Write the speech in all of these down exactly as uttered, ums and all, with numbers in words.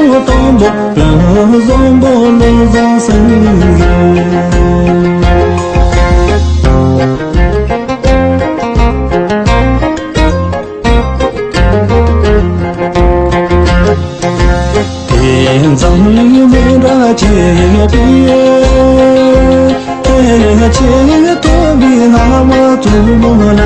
དང་པོ་བོད་བཟང་པོ་བློ་བཟང་སེང་གེ། དེ་འཛམ་གླིང་མི་འདྲ་ཆེ་བའི། ཆེས་མཐོ་བའི་ལྷ་མོ་གཙོ་མོ་ལ།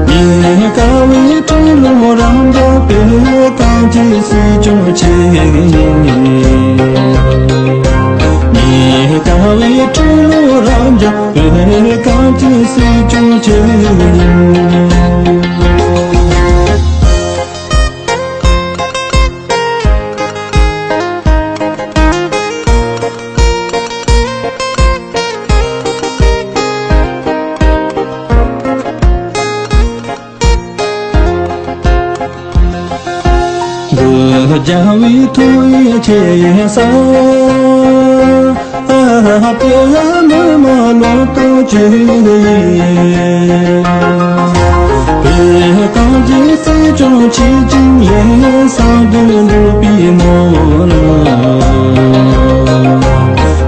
ཉེ་དགའ་བའི་སྤྲུལ་སློང་རབ་འབྱམས་བོད་ཁམས་ཀྱི་སྲིད་སྐྱོང་ཆེ། ཉེ་དགའ་བའི་སྤྲུལ་སློང་རབ་འབྱམས་བོད་ཁམས་ཀྱི་སྲིད་སྐྱོང་ཆེ། འདི་རྒྱལ་བའི་ཐུགས་ཡིད་ཆེས་ས། དེ་ལ་མི་མང་ལོ་ཏོག་ཅིག་ཡིན། བོད་ཁམས་ཀྱི་སྲིད་སྐྱོང་ཆེ་ཅིང་ལས་བསམ་དོན་འགྲུབ་པའི་མོ་ལ།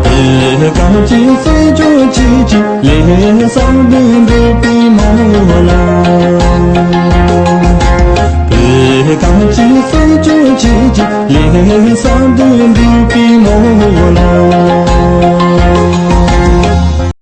བོད་ཁམས་ཀྱི་སྲིད་སྐྱོང་ཆེ་ཅིང་ལས་བསམ་དོན་འགྲུབ་པའི་མོ་ལ། བོད་ཁམས་ཀྱི་སྲིད་སྐྱོང་ཆེ་ཅིང་ལས་བསམ་དོན་འགྲུབ་